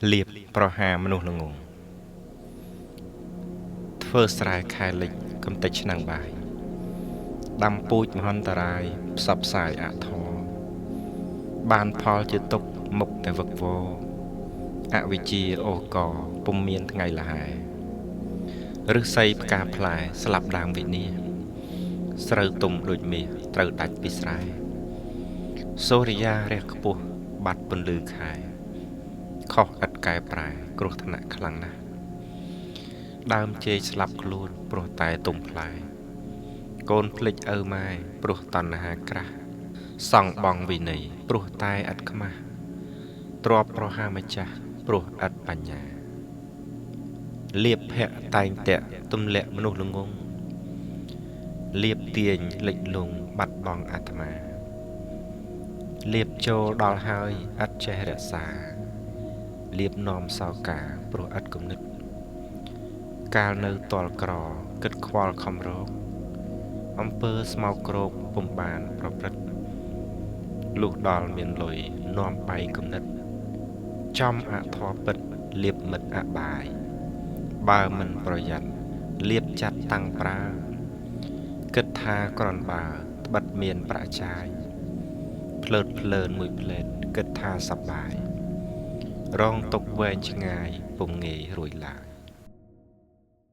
លៀបប្រហាមនុស្សល្ងងធ្វើស្រែខែលិចកំទេចឆ្នាំងបាយដាំពូជមហន្តរាយផ្សព្វផ្សាយអធម៌បានផលជាទុកមុខតែវឹកវរអវិជ្ជាអូសកពុំមានថ្ងៃលហែឫស្សីផ្កាផ្លែស្លាប់ដើមវិនាសស្រូវទុំដូចមាសត្រូវដាច់ពីស្រែសូរិយារះខ្ពស់បាត់ពន្លឺខែខុសឥតកែប្រែគ្រោះថ្នាក់ខ្លាំងណាស់ដើមចេកស្លាប់ខ្លួនព្រោះតែទុំផ្លែកូនភ្លេចឪម៉ែព្រោះតណ្ហាក្រាស់សង់បងវិន័យព្រោះតែឥតខ្មាស់ទ្របប្រហាម្ចាស់ព្រោះឥតបញ្ញាលៀបភៈតែងតៈទម្លាក់មនុស្សល្ងងលៀបទាញលិចលង់បាត់បង់អាត្មាលៀបចូលដល់ហើយឥតចេះរក្សាលៀបនាំសោកាព្រោះឥតគំនិតកាលនៅទាល់ក្រគិតខ្វល់ខំរកអំពើស្មោកគ្រោកពុំបានប្រព្រឹត្តលុះដល់មានលុយនាំបែកគំនិតចំអធម៌ពិតលៀបមិត្តអបាយបើមិនប្រយ័ត្នលៀបចាត់តាំងប្រើគិតថាក្រនបើត្បិតមានប្រាក់ចាយភ្លើតភ្លើនមួយផ្លេតគិតថាសប្បាយរងទុកវែងឆ្ងាយពុំងាយរួចឡើយ។